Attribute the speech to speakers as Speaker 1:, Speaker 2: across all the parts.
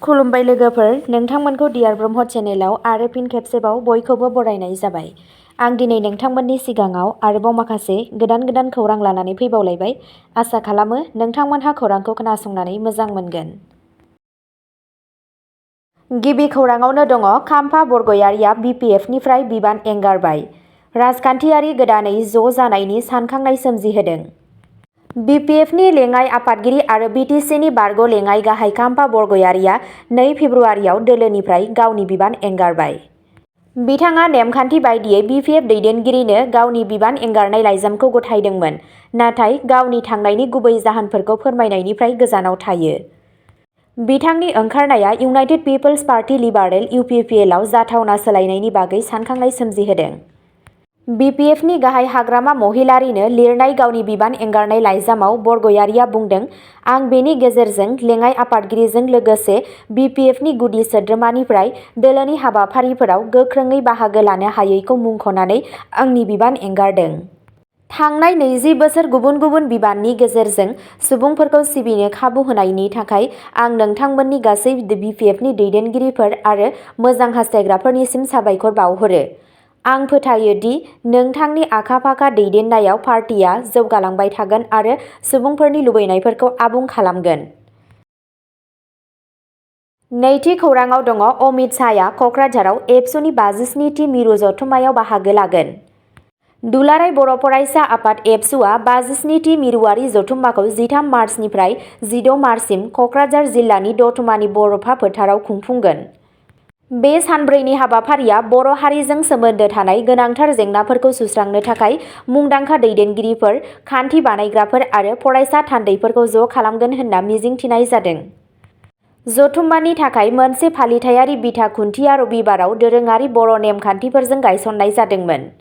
Speaker 1: खुलुमबाय लोगोफोर, नोंथांमोनखौ डियार ब्रह्म चेनेलाव आरो फिन खेबसेबाव बयखौबो बरायनाय जाबाय। आं दिनै नोंथांमोननि सिगाङाव आरोबाव माखासे गोदान खौरां लानानै फैबावलायबाय। आसा खालामो नोंथांमोनहा खौरांखौ खोनासंनानै मोजां मोनगोन। गिबि खौराङावनो दङ खाम्फा बरगयारिया BPFनिफ्राय बिबान एंगारबाय। राजखान्थियारि गोदानै ज' जानायनि सानखांनाय सोमजिहोदों। BPFनि लेङाइ आफादगिरि आरो BTCनि बारग' लेङाइ गाहाय खाम्फा बरगयारिया 2 फेब्रुआरियाव दोलोनिफ्राय गावनि बिबान एंगारबाय। बिथाङा नेमखान्थि बायदियै BPF दैदेनगिरिनो गावनि बिबान एंगारनाय लाइजामखौ गथायदोंमोन, नाथाय गावनि थांनायनि गुबै जाहोनफोरखौ फोरमायनायनिफ्राय गोजानाव थायो। बिथांनि ओंखारनाया United People's Party Liberal UPPL आव जाथावना सोलायनायनि बागै सानखांनाय सोमजिहोदों। BPFनि गाहाय हाग्रामा महिलारीनो लिरनाय गावनि बिबान एंगारनाय लाइजामाव बरगयारिया बुंदों, आं बेनि गेजेरजों लेङाइ आफादगिरिजों लोगोसे BPFनि गुदि सोद्रोमानिफ्राय दोलोनि हाबाफारिफोराव गोख्रोङै बाहागो लानो हायैखौ मुंख'नानै आंनि बिबान एंगारदों। थांनाय 20 बोसोर गुबुन बिबाननि गेजेरजों सुबुंफोरखौ सिबिनो खाबु होनायनि थाखाय आं नोंथांमोननि गासै BPFनि दैदेनगिरिफोर आरो मोजां हास्थायग्राफोरनिसिम साबायखर बावहरो। आं फोथायो दि नोंथांनि आखा-फाखा दैदेननायाव पार्टीआ जौगालांबाय थागोन आरो सुबुंफोरनि लुबैनायफोरखौ आबुं खालामगोन। नैथि खौराङाव दङ अमित शाहआ क'क्राझाराव एबसुनि 57थि मिरु जथुम्मायाव बाहागो लागोन। दुलाराय बर' फरायसा आफाद एबसुआ 57थि मिरुआरि जथुम्माखौ 13 मार्चनिफ्राय 16 मार्चसिम क'क्राझार जिल्लानि दतमानि बर'फा फोथाराव खुंफुंगोन। बे सानब्रैनि हाबाफारिया बर' हारिजों सोमोन्दो थानाय गोनांथार जेंनाफोरखौ सुस्रांनो थाखाय मुंदांखा दैदेनगिरिफोर, खान्थि बानायग्राफोर आरो फरायसा थान्दैफोरखौ ज' खालामगोन होनना मिजिंथिनाय जादों। जथुम्मानि थाखाय मोनसे फालिथायारि बिथा खुन्थिया रबिबाराव दोरोङारि बर' नेमखान्थिफोरजों गायसननाय जादोंमोन।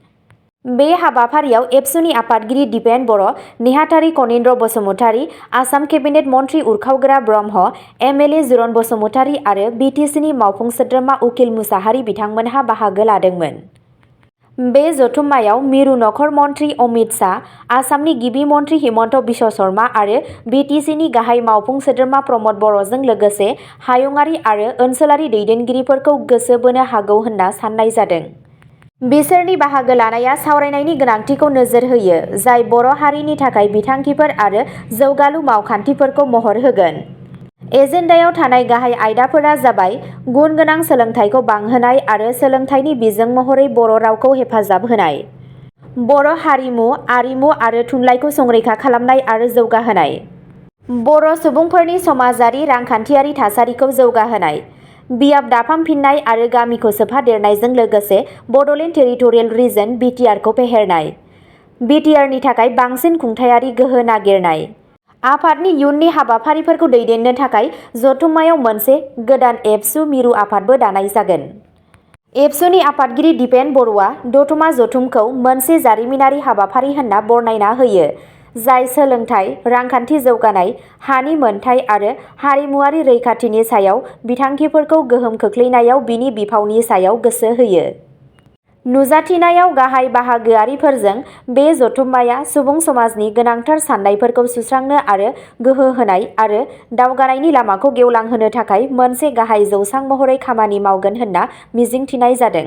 Speaker 1: बे हाबाफारियाव एबसुनि आफादगिरि दिपेन बर', नेहाथारि कनिन्द्र बसुमतारी, आसाम केबिनेट मन्थ्रि उरखावगोरा ब्रह्म, MLA जुरन बसुमतारी आरो BTCनि मावफुं सोद्रोमा उकिल मुसाहारि बिथांमोनहा बाहागो लादोंमोन। बे जथुम्मायाव मिरु नखर मन्थ्रि अमित शाह, आसामनि गिबि मन्थ्रि हिमन्त बिश्व शर्मा आरो BTCनि गाहाय मावफुं सोद्रोमा प्रमद बर'जों लोगोसे हायुंआरि आरो ओनसोलारि दैदेनगिरिफोरखौ गोसो बोनो हागौ होनना साननाय जादों। बिसोरनि बाहागो लानाया सावरायनायनि गोनांथिखौ नोजोर होयो, जाय बर' हारिनि थाखाय बिथांखिफोर आरो जौगालु मावखान्थिफोरखौ महर होगोन। एजेन्डायाव थानाय गाहाय आयदाफोरा जाबाय गुन गोनां सोलोंथाइखौ बांहोनाय आरो सोलोंथाइनि बिजों महरै बर' रावखौ हेफाजाब होनाय, बर' हारिमु, आरिमु आरो थुनलाइखौ संरैखा खालामनाय आरो जौगाहोनाय, बर' सुबुंफोरनि समाजारि रांखान्थियारि थासारिखौ जौगाहोनाय, बियाब दाफामफिननाय आरो गामिखौ सोफादेरनायजों लोगोसे बड'लेण्ड टेरिटरियेल रिजन BTRखौ फेहेरनाय, BTRनि थाखाय बांसिन खुंथायारि गोहो नागिरनाय। आफादनि इयुननि हाबाफारिफोरखौ दैदेननो थाखाय जथुम्मायाव मोनसे गोदान एबसु मिरु आफादबो दानाय जागोन। एबसुनि आफादगिरि दिपेन बर'आ दतमा जथुमखौ मोनसे जारिमिनारि हाबाफारि होनना बरनायना होयो, जाय सोलोंथाइ, रांखान्थि जौगानाय, हानि मोनथाय आरो हारिमुआरि रैखाथिनि सायाव बिथांखिफोरखौ गोहोम खोख्लैनायाव बिनि बिफावनि सायाव गोसो होयो। नुजाथिनायाव गाहाय बाहागोआरिफोरजों बे जथुम्माया सुबुं समाजनि गोनांथार सान्नायफोरखौ सुस्रांनो आरो गोहो होनाय आरो दावगानायनि लामाखौ गेवलांहोनो थाखाय मोनसे गाहाय जौसां महरै खामानि मावगोन होनना मिजिंथिनाय जादों।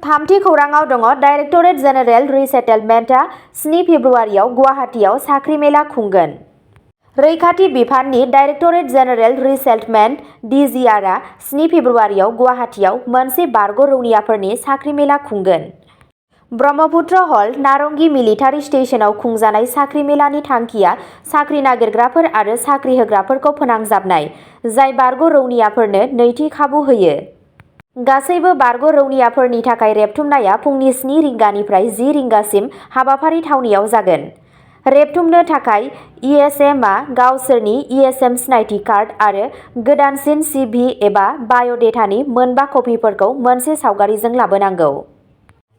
Speaker 1: थामथि खौराङाव दङ डाइरेक्टरेट जेनेरेल रिसेटेलमेन्टआ 7 फेब्रुआरियाव गुवाहाटीआव साख्रि मेला खुंगोन। रैखाथि बिफाननि डाइरेक्टरेट जेनेरेल रिसेटलमेन्ट DGRआ 7 फेब्रुआरियाव गुवाहाटीआव मोनसे बारग' रौनियाफोरनि साख्रि मेला खुंगोन। ब्रह्मपुत्र हल्ट नारंगी मिलिटारि स्टेशनाव खुंजानाय साख्रि मेलानि थांखिया साख्रि नागिरग्राफोर आरो साख्रि होग्राफोरखौ फोनांजाबनाय, जाय बारग' रौनियाफोरनो नैथि खाबु होयो। गासैबो बारग' रौनियाफोरनि थाखाय रेबथुमनाया फुंनि 7 रिंगानिफ्राय 10 रिंगासिम हाबाफारि थावनियाव जागोन। रेबथुमनो थाखाय ESMआ गावसोरनि ESM सिनायथि कार्ड आरो गोदानसिन CV एबा बाय'डेटानि मोनबा कपिफोरखौ मोनसे सावगारिजों लाबोनांगौ।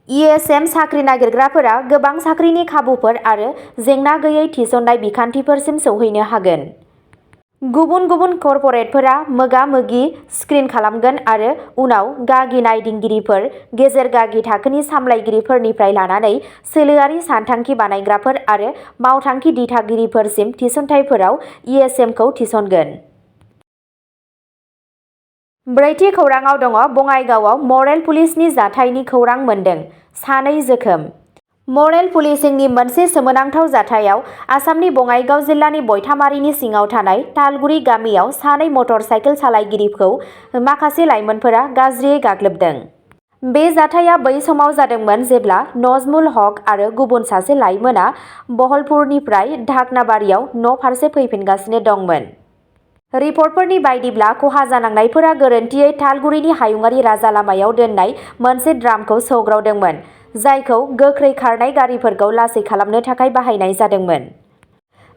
Speaker 1: ESM साख्रि नागिरग्राफोरा गोबां साख्रिनि खाबुफोर आरो जेंना गैयै थिसननाय बिखान्थिफोरसिम सौहैनो हागोन। गुबुन गुबुन कर्परेटफोरा मोगा-मोगि स्क्रिन खालामगोन आरो उनाव गागि नायदिंगिरिफोर, गेजेर गागि थाखोनि सामलायगिरिफोरनिफ्राय लानानै सोलोआरि सानथांखि बानायग्राफोर आरो मावथांखि दिथागिरिफोरसिम थिसनथाइफोराव ESMखौ थिसनगोन। ब्रैथि खौराङाव दङ बङाइगावआव मरेल पुलिसनि जाथायनि खौरां मोन्दों, 2 जोखोम। मरेल पुलिसिंनि मोनसे सोमोनांथाव जाथायाव आसामनि बङाइगाव जिल्लानि बयथामारिनि सिङाव थानाय तालगुरि गामियाव 2 मटर साइकेल सालायगिरिखौ माखासे लाइमोनफोरा गाज्रियै गाग्लोबदों। बे जाथाया बै समाव जादोंमोन जेब्ला नजमुल हक आरो गुबुन सासे लाइमोना बहलपुरनिफ्राय ढाकनाबारियाव न' फारसे फैफिनगासिनो दंमोन। रिपर्टफोरनि बायदिब्ला खहा जानांनायफोरा गोरोन्थियै तालगुरिनि हायुङारि राजा लामायाव दोननाय मोनसे ड्रामखौ सौग्रावदोंमोन, जायखौ गोख्रै खारनाय गारिफोरखौ लासै खालामनो थाखाय बाहायनाय जादोंमोन।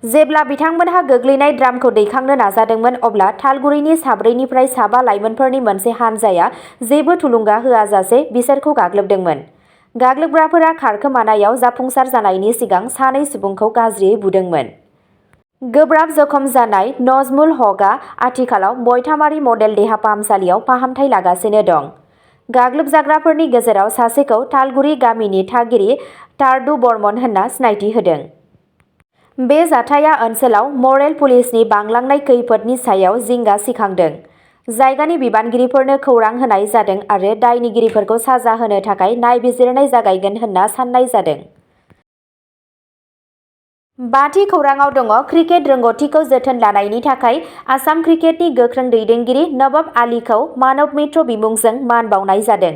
Speaker 1: जेब्ला बिथांमोनहा गोग्लैनाय ड्रामखौ दैखांनो नाजादोंमोन अब्ला तालगुरिनि 4निफ्राय 5 लाइमोनफोरनि मोनसे हानजाया जेबो थुलुंगा होआजासे बिसोरखौ गाग्लोबदोंमोन। गाग्लोबग्राफोरा खारखोमानायाव जाफुंसार जानायनि सिगां 2 सुबुंखौ गाज्रियै बुदोंमोन। गोब्राब जखम जानाय नजमुल हकआ आथिखालाव बयथामारि मडेल देहा फाहामसालियाव फाहामथाय लागासिनो दं। गाग्लोबजाग्राफोरनि गेजेराव सासेखौ तालगुरि गामिनि थागिरि तारदु बर्मन होनना सिनायथि होदों। बे जाथाया ओनसोलाव मरेल पुलिसनि बांलांनाय खैफोदनि सायाव जिंगा सिखांदों। जायगानि बिबानगिरिफोरनो खौरां होनाय जादों आरो दायनिगिरिफोरखौ साजा होनो थाखाय नायबिजिरनाय जागायगोन होनना साननाय जादों। 5थि खौराङाव दङ क्रिकेट रोंग'थिखौ जोथोन लानायनि थाखाय आसाम क्रिकेटनि गोख्रों दैदेनगिरि नबब आलीखौ मानब मित्र बिमुंजों मान बावनाय जादों।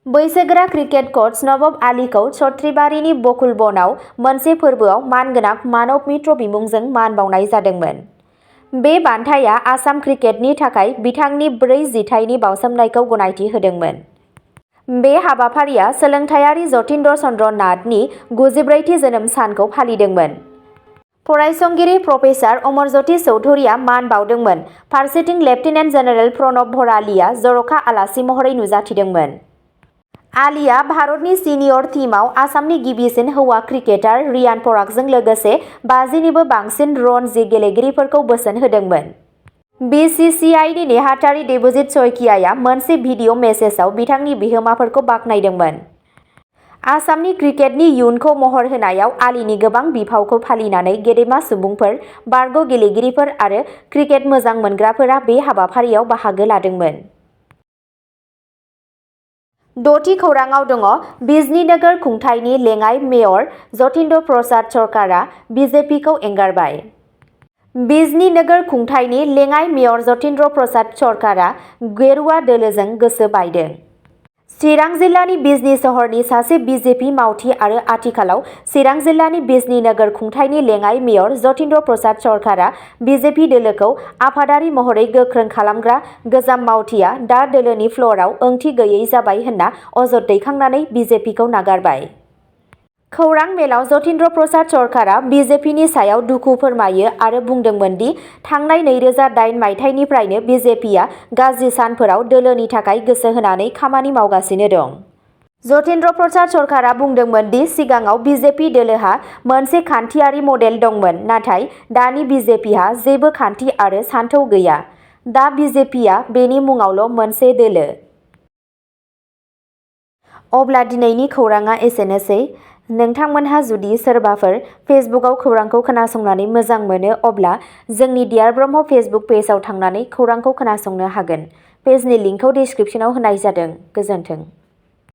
Speaker 1: बैसोगोरा क्रिकेट कच नबब आलीखौ छत्रीबारिनि बकुलबनआव मोनसे फोरबोआव मानगोनां मानब मित्र बिमुंजों मान बावनाय जादोंमोन। बे बान्थाया आसाम क्रिकेटनि थाखाय बिथांनि 4 जिथाइनि बावसोमनायखौ गनायथि होदोंमन। बे हाबाफारिया सोलोंथायारि जतीन्द्र चन्द्र नाथनि 94थि जोनोम सानखौ फालिदोंमोन। फरायसंगिरि प्रफेसार अमरज्योति चौधुरीया मान बावदोंमोन। फारसेथिं लेफ्टिनेन्ट जेनेरेल प्रणब भरालीया जर'खा आलासि महरै नुजाथिदोंमोन। आलीया भारतनि सिनियर टीमआव आसामनि गिबिसिन हौवा क्रिकेटार रियान परागजों लोगोसे 50निबो बांसिन रणजी गेलेगिरिफोरखौ बोसोन होदोंमोन। BCCIनि नेहाथारि देबजित सयकियाया मोनसे भिडिअ' मेसेजआव बिथांनि बिहोमाफोरखौ बाख्नायदोंमोन। आसामनि क्रिकेटनि इयुनखौ महर होनायाव आलीनि गोबां बिफावखौ फालिनानै गेदेमा सुबुंफोर, बारग' गेलेगिरिफोर आरो क्रिकेट मोजां मोनग्राफोरा बे हाबाफारियाव बाहागो लादोंमोन। 6थि खौराङाव दङ बिजनी नोगोर खुंथायनि लेङाइ मेयर जतीन्द्र प्रसाद सरकारा BJPखौ एंगारबाय। बिजनी नोगोर खुंथायनि लेङाइ मेयर जतीन्द्र प्रसाद सरकारा गेरुवा दोलोजों गोसो बायदों। चिरां जिल्लानि बिजनी सहरनि सासे BJP मावथि आरो आथिखालाव चिरां जिल्लानि बिजनी नोगोर खुंथायनि लेङाइ मेयर जतीन्द्र प्रसाद सरकारा BJP दोलोखौ आफादारि महरै गोख्रों खालामग्रा गोजाम मावथिया दा दोलोनि फ्ल'रआव ओंथि गैयै जाबाय होनना अजद दैखांनानै BJPखौ नागारबाय। खौरां मेलाव जतीन्द्र प्रसाद सरकारा BJPनि सायाव दुखु फोरमायो आरो बुंदोंमोन दि थांनाय 2008 मायथाइनिफ्रायनो BJPआ गाज्रि सानफोराव दोलोनि थाखाय गोसो होनानै खामानि मावगासिनो दं। जतीन्द्र प्रसाद सरकारा बुंदोंमोन दि सिगाङाव BJP दोलोहा मोनसे खान्थियारि मडेल दंमोन, नाथाय दानि BJPहा जेबो खान्थि आरो सानथौ गैया। दा BJPआ बेनि मुङावल' मोनसे दोलो। अब्ला दिनैनि खौराङा एसेनोसै। नोंथांमोनहा जुदि सोरबाफोर फेसबुकआव खौरांखौ खोनासंनानै मोजां मोनो अब्ला जोंनि डियार ब्रह्म फेसबुक पेजआव थांनानै खौरांखौ खोनासंनो हागोन। पेजनि लिंकखौ डिस्क्रिप्शनाव होनाय जादों। गोजोन्थों।